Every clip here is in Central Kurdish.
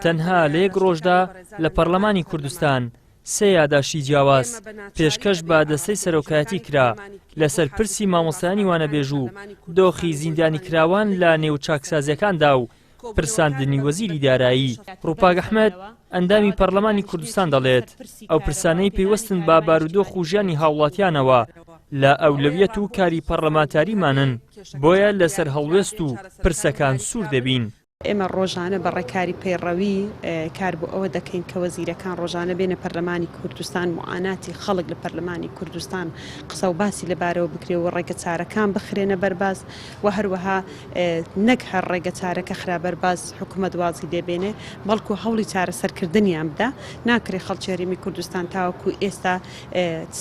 تەنها لە یەک ڕۆژدا لە پەڕلەمانی کوردستان سێ یاداشتی جیاواز پێشکەش بە دەستەی سەرۆکایەتی کرا لەسەر پرسی مامۆستایانی وانەبێژ و دۆخی زیندانیکراوان لە نێو چاکسازیەکاندا و پرساندنی وەزیری دارایی. ڕووپاک ئەحمەد، ئەندامی پەڕلەمانی کوردستان دەڵێت، ئەو پرسانەی پەیوەستن بە بارودۆخ و ژیانی هاوڵاتیانەوە لە ئەولەویەت و کاری پەڕلەمانتاریمانن، بۆیە لەسەر هەڵوێست و پرسەکان سوور دەبین. ئێمە ڕۆژانە بە ڕێکاری پەیڕەوی کار بۆ ئەوە دەکەین کە وەزیرەکان ڕۆژانە بێنە پەرلەمانی کوردستان، موعاناتی خەڵک لە پەرلەمانی کوردستان قسە و باسی لەبارەوە بکرێ و ڕێگەچارەکان بخرێنە بەرباس و هەروەها نەک هەر ڕێگەچارەکە خرا بەرباس حکومەت وازی لێ بێنێ بەڵکو هەوڵی چارەسەرکردنیان بدا، ناکرێ خەڵکی هەرێمی کوردستان تاوەکو ئێستا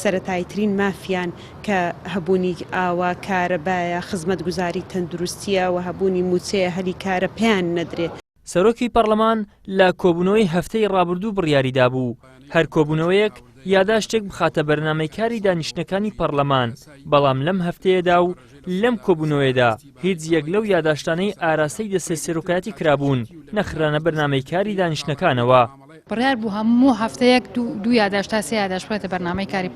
سەرەتاییترین مافیان کە هەبوونی ئاوە، کارەبایە، خزمەتگوزاری تەندروستییە و هەبوونی مووچەیە، هەلی کارە پێیان نەدرێ. سەرۆکی پەڕلەمان لە کۆبوونەوەی هەفتەی ڕابردوو بڕیاریدابوو هەر کۆبوونەوەیەک یاداشتێک بخاتە بەرنامەی کاری دانیشتنەکانی پەڕلەمان، بەڵام لەم هەفتەیەدا و لەم کۆبوونەوەیەدا هیچ یەک لەو یاداشتانەی ئاراستەی دەستەی سەرۆکایەتی کرابوون نەخرانە بەرنامەی کاری دانیشتنەکانەوە. بڕیار بوو هەموو هەفتەیەک دوو یاداشت تا سێ یاداشت بخرێتە بەرنامەی کاری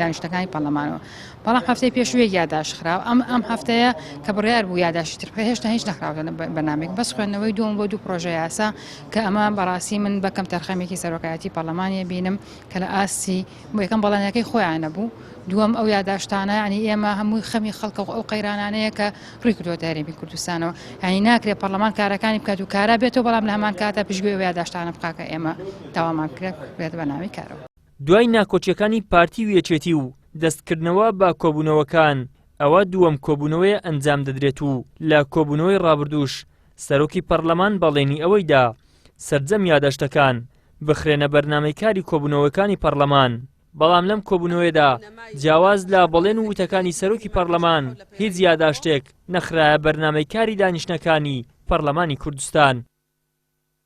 دانیشتنەکانی پەرلەمانەوە، بەڵام هەفتەی پێشوو یەک یاداشت خرا و ئەم ئەم هەفتەیە کە بڕیار بوو یاداشتی تر بخرێت هێشتا هیچ نەخراوەتە بەرنامەیەک بەس خوێندنەوەی دووەم بۆ دوو پرۆژە یاسا کە ئەمە بەڕاستی من بە کەم تەرخەمێکی سەرۆکایەتی پەرلەمانیە بینم کە لە ئاستی یەکەم بەڵێنەکەی خۆیان نەبوو دووەم ئەو یاداشتانە ینی ئێمە هەمووی خەمی خەڵکە و ئەو قەیرانانەیە کە ڕووی کردووەتە هەرێمی کوردستانەوە یعنی ناکرێت پەرلەمان کارەکانی بکات و کارا بێتەوە بەڵام لە هەمان کاتە پشتگوێ ئەو یاداشتانە بخا کە ئێمە داوامان کرد بێت بە ناوی کارەوە. دوای ناکۆکیەکانی پارتی و یەکێتی و دەستکردنەوە بە کۆبوونەوەکان، ئەوە دووەم کۆبوونەوەیە ئەنجام دەدرێت و لە کۆبوونەوەی ڕابردووش سەرۆکی پەڕلەمان بەڵێنی ئەوەی دا سەرجەم یاداشتەکان بخرێنە بەرنامەی کاری کۆبوونەوەکانی پەڕلەمان، بەڵام لەم کۆبوونەوەیەدا جیاواز لە بەڵێن و وتەکانی سەرۆکی پەڕلەمان هیچ یاداشتێک نەخرایە بەرنامەی کاری دانیشتنەکانی پەڕلەمانی کوردستان.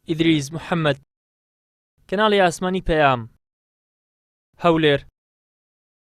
ئیدریس محەمەد، کەناڵی ئاسمانی پەیام، هەولێر.